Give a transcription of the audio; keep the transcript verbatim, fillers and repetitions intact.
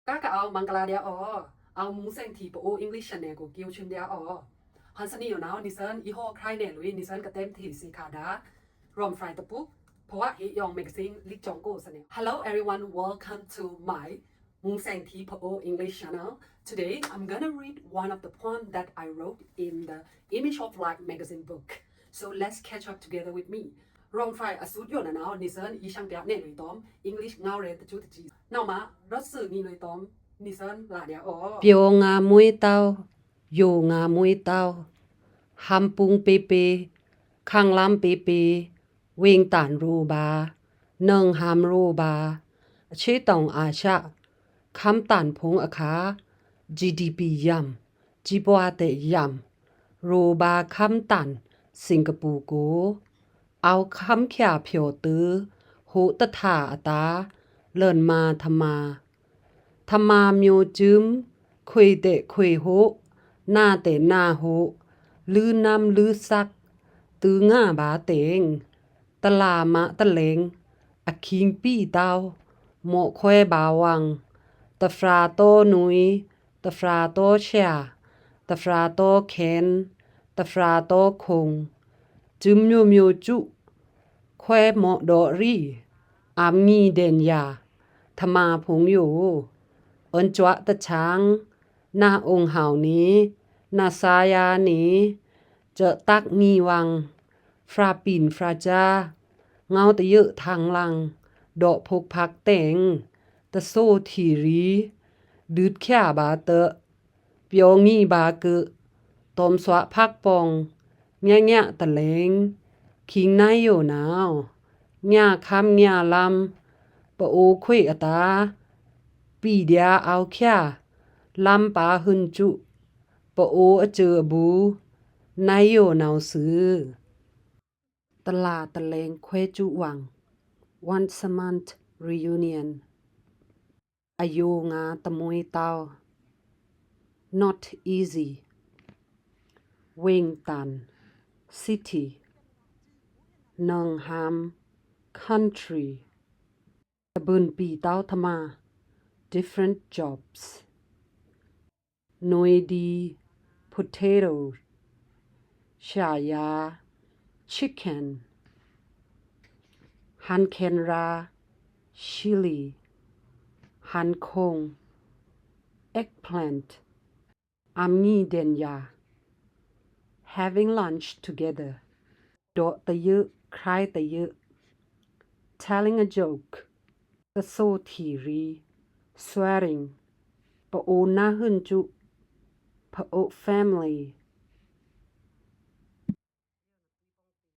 ကကအိုဝ် မဂ်လာႏ ဒျာႏအော갟်။ အိုဝ် မူႏသဲင်ထီႏ ပအိုဝ် English Channel ကို ကြိုဆိုပါရစေ။ ဟန်ႏသနီꩻ ယိုနဝ် နီႏသဉ် အီဟိုခရိုင်နယ်လွေꩻ နီႏသဉ်ကတဲမ်းထေꩻသေခါဒါ ရောမ်ဖြိုင်ႏတပုတ် ဖဝါဟေယွင် magazine လိက်ကျောင်းကို channel. Hello everyone, welcome to my မူႏသဲင်ထီႏ ပအိုဝ် English Channel. Today I'm gonna read one of the poem that I wrote in the Image of Life magazine book. So let's catch up together with me. ရောမ်ဖြိုင်ႏအသွုတ်ယိုနဝ် နီႏသဉ် အီႏသင်ႏပြနယ်လွေꩻ တွမ် English ငေါဝ်ရဲတကျူတကျီ နဝ်မး ရွတ်ꩻသွူနီႏလွေꩻ တွမ် နီႏသဉ် လာႏဒျာႏအော갟်။ ပြောင်ငါမွေးတောင်း၊ ယိုငါမွေးတောင်း၊ ဟမ်းပုင်းပေပေ၊ ခမ်းလမ်းပေပေ၊ ဝေင်တန်ရိုးပါ၊ နွံဟမ်းရိုးပါ၊ အရှေ့တောင်အာရှ ခမ်းတန်ဖိုင်ႏအခါ GDP ယံမ်၊ ကြီးပွားတဲ့ယံမ်၊ ရိုးပါခမ်းတန် စင်ကာပူကို အိုဝ်ခမ်းဖြာဖြော်တွော် ဟိုတထါအတာႏ လွိုန်မါထမါ ထမါမျိုးစုံ ခွေတဲ့ခွေဟို နာတဲ့နာဟို လွိုန်နမ်းလွိုန်သက် တိုင်ငါဘာတဲ့င် တလါမးတလဲင် အခင်းပီတောင်း မော့ခွဲဘာဝင် တဖြာတောနွေ တဖြာတောဆရာ တဖြာတောခင် တဖြာတောခုံ စုံမျိုးမျိုးစု ခွဲမော့ဒေါ့ရီ အမ်ငီဒဲန်ယာ ထမါဖိုင်ႏယို အွန်စွာတချောင် နာအိုင်ဟဝ်နေ နာစာရာနေ စက်တကငီဝင် ဖြာပီန်ဖြာစာ ငေါတယိုးထင်လင် ဒေါ့ဖုကဖက်တဲ့င် တသိုထီရီ ဒုတ်ဖြာဘာတ ပြောင်ငီဘာကု တွမ်သွါဖက်ပောင် ညညတလဲင် ခင်းနဝ်ယိုနဝ် ညခမ်းညလမ်း ပအိုခွေအတာႏ ပီဒျာအိုဖြာ လမ်းပါဟွန်စု ပအိုအကျိုးအဘူး နဝ်ယိုနဝ်သွူ တလါတလဲင်ခွဲစုဝင် once a month reunion အယိုငါတမွေးတောင်း not easy ဝေင်တန် city နွံဟမ်း country တဘိုင်ပီတောင်းထမါ different jobs နွေဒီ potato ဆရာ chicken ဟန်ခဲန်ရာ chili ဟန်ခုံ eggplant အမ်ငီဒဲန်ယာ having lunch together ဒေါ့တယိုး ခရိုင်တယိုး telling a joke တသိုထီရီ swearing ပအိုနဝ်ဟွန်စု ပအို family